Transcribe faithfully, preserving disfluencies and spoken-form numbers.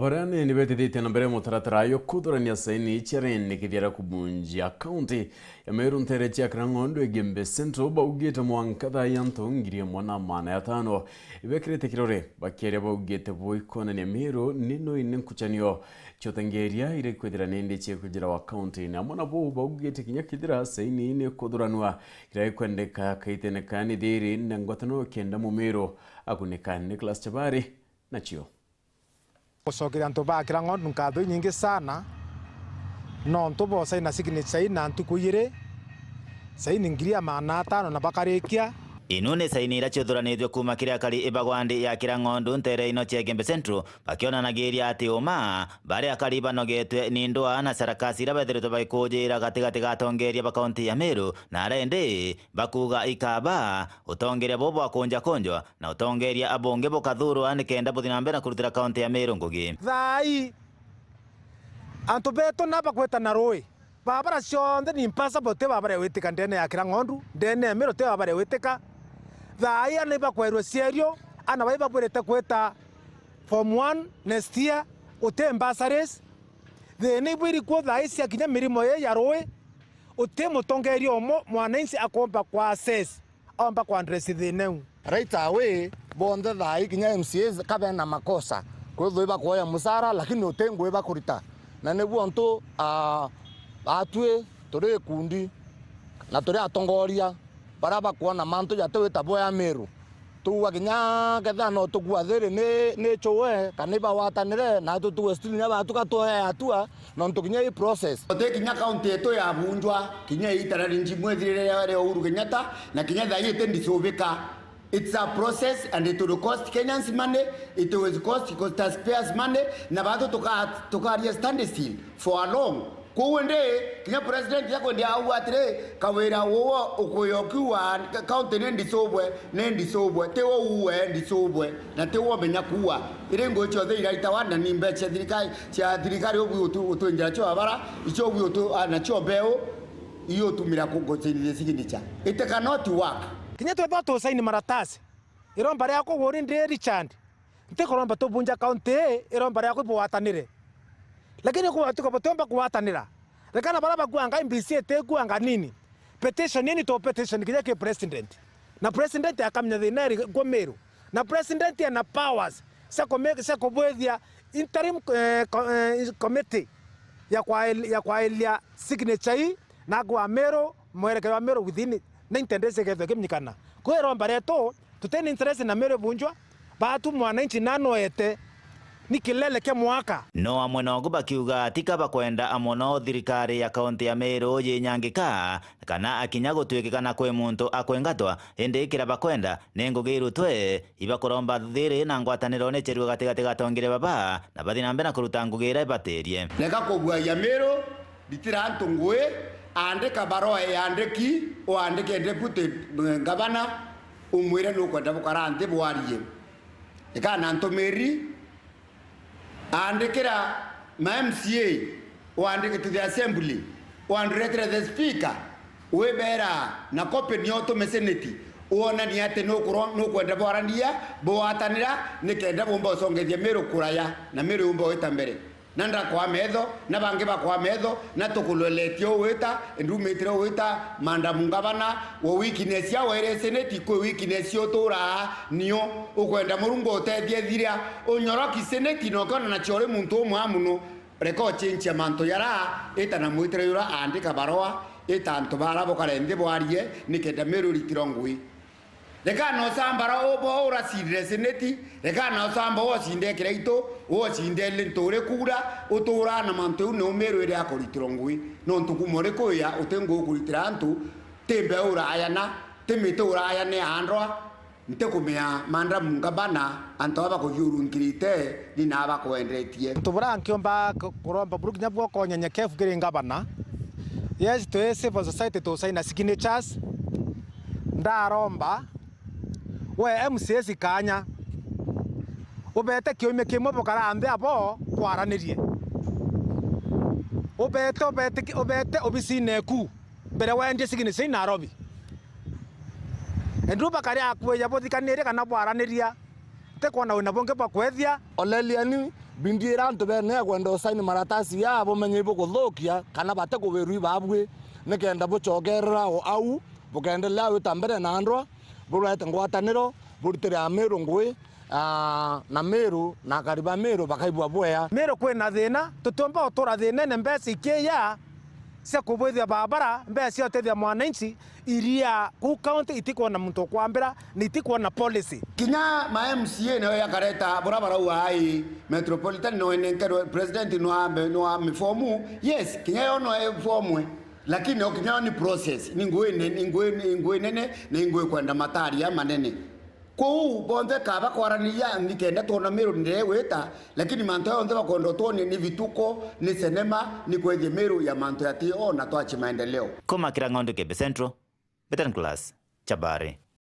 Baria ni betithitie na mbere mutaratara yo kuthurania saini cia reni kithiara kubunjia kaunti ya Meru ntere cia Kirang'ondu Igembe Central baugite mwanka thaa ya antu ngiri imwe na maana ya tano ibekirite kirore. Bakieria baugite bo ikonania Meru ni no ine nkuchanio cia utengeria iria ikwithira nindi ciekwijira wa kaunti-ini. Amwe na bou baugite kinya kithira saini ni kuthuranua iria ikwendeka kaitene kani thiri na ngwataniro kenda Mumiru akunika. Nicholas Chabari nacio. Gucokeria antu ba Kirang'ondu nkatho inyingi sana, nontu bosaina signature ii na ntuku ijiri, saini ngiri ya maana atano na bakarikia. Inu ni saini iria ciuthuranitue kuuma kiri akari ba gwandi ya Kirang'ondu ntere ino cia Igembe Central, bakionanagiria ati uma bari akari banogetwe ni ndwaa na sarakasi iria bethiritwe bagikujira gatigati ga atongeria ba kaunti ya Meru, na aria indi bakuuga ikaba utongeria buu bwakunjakunjwa na utongeria abungi bukathurwa nikenda buthi na mbere na kurutira kaunti ya Meru ngugi. Thaa ii, antu betu na bakwita na rui, babara cionthe ni impossible, ti babara witika ndene ya Kirang'ondu, ndene ya Meru ti babara witika. Thaa ii ana ibakwerua cierio, ana bai babwirite kwita form one next year, uti bursaries. Thina ibwiri kuo thaa ii cia kinya mirimo ii ya rui, uti mutongeria umwe mwananchi akomba kwa assess. Aomba ku address thina iu. Right away, bonthe thaa ii kinya M C As ka bena makosa, kwithwa ibakuoya musara, lakini uti ngui bakurita. Na nibu untu, ah, atwi turi ikundi na turi atongoria baria bakwona mantu jati wita boya Meru. Tuuga kinya kethira no tukua thiri ni, ni chue, kana ibagwatanire, na tutuwe still nya batuka tuoya atua, nontu kinya i process. Uti kinya kaunti yetu yabunjwa, kinya iita ria rijimu ithirire ria, ria Uhuru Kenyatta, na kinya thaa ii iti ndicubika. It's a process and it will cost Kenyans money, it will cost taxpayers money, na bathu tuka-, tukaria standstill for a long. Kwou indi, kinya president akwendia auga atiri, Kawira uwo ukuya ukiuga, ka-, county ni ndicubwe, ni ndicubwe. Ti wo uwe ndicubwe, na ti wo umenya kuuga. Iri ngui ciothe iraitawa na ni mbeca cia thirikari, cia thirikari ubui utu-, utwinjira cio abara, icio ubui utu-, a, na cio mbeu, iyo utumira ku-, gusainithia signature. It cannot work. Kinya twethwa tusaini maratasi, iromba riakwa uri ndi Richard, ntikuromba tubunja county ii, iromba riakwa ibugwatanire. Lakini kuba tuka butiumba kugwatanira. Rekana baria bakuanga M B C itikuanga nini. Petition ini to petition kinya ki president. Na president akamenya thina iri kuo Meru. Na president ena powers cia kume-, cia kubwithia interim, eh, co-, eh, committee ya kwail-, ya kwailia signature ii, na akua Meru, mwerekero wa Meru within ninety days ikethwa ikimenyekana. Kwi iromba rietu, tuti na interest na Meru ibunjwa, batu mwananchi nanoete ni kilele kia mwaka. No amwe nogu bakiuga tika bakwenda amwe no thirikari ya kaunti ya Meru yinyangika, kana akinya gutuikika na kwi muntu akwengatwa, indi kira bakwenda ni ngugi irutwe, ibakuromba thiri na ngwataniro ni cherue gatigati ga atongeria baba, na bathi na mbere na kuruta ngugi iria ibatirie. Reka kubuagia Meru, ritira antu ngui, andika barua yandiki, uandike deputy, eh, ngavana, umwire nukwenda bukara nthi bwarie. Ikana ntumiri, andikira ma M C A, uandike to the assembly, uandiretere the speaker, wibera na copy nio utume senate, uonanie ati nukuro-, nukwenda bwarania, bwatanira, nikenda bumba ucongethia Meru kuraya, na Meru yumba gwita mbere. Na ndakwa metho, na bangi bakwa metho, na tukulweletie ugwita, ndumitire ugwita, Madam Ngavana, wo weakness ya waire senate, kwi weakness uturaa nio, ukwenda Murungu utethie thiria, unyoroki senate, na ukiona nacio uri muntu umwe muno, reka uchenchia mantu jara, ita na mwitire jura aandika barua, ita antu bara bukare nthi bwarie, nikenda Meru iritirwa ngui. Rekana ucamba ra-, u-, bo uracindire seneti, rekana ucamba wocinde kiraitu, wocinde lintu uri kura, uturaa na mantu jau ni umiru iri akuritirwa ngui. Nontu kuma uri kuya uti ngui ukuritira antu, ti mbeu urayana, ti miti urayane andwa, ntikumea Madam Ngavana, antu aba bakuthiurunkirite, ni na abakwendetie. Untu buria nkiumba ku-, kuromba buru kinya bwa ukonyenyekevu kiri ngavana. Yes, twi civil society tusaina signatures. Ndaromba, we M C As kanya. Ubete kiumia kimwe bukara nthi abo kwaranirie. Ubete, ubete ki-, ubete obisine eku mbere wendie signature i Nairobi. Endu bakari akwija buthikanirie kana bwaraniria. Ntikwona wina bungi bwa kwethia. Oleliani Bindi ira antu bene kwenda usaini maratasi ya bumenye ibukuthukia kana bate kuwirwi babwi, nikenda bucokerera o au, bukendelea wita mbere na ndwa, burete ngwataniro, burutire Amiru ngui, aa, na Miru na akari ba Miru bakaigua bwea. Miru kwina thina, tutiumba gutura thinene mbeca ikiya cia kubwithia barabara, mbeca cia utethia mwananchi, iria kuu county itikwona muntu ukwambira, na itikwona policy. Kinya ma M C A nayo yakareta bura barauga ai metropolitan no enenkerwe president no ambe no amifomu. Yes, kinya yo no efomwe, lakini o kinya yo ni process, ni ngui nene, ni ngui, ni ngui nene, ni ngui kwenda mataria manene. Kwou bonthe kaba kwaraniria nikenda twona Miru ndirewita, lakini mantu yonthe bakwenda utwonie ni vituko, ni senema, ni kwethia Miru ya mantu yati o na twachi maendeleo. Kumakira Ng'ondu Kebe Central, Betan Class, Chabari.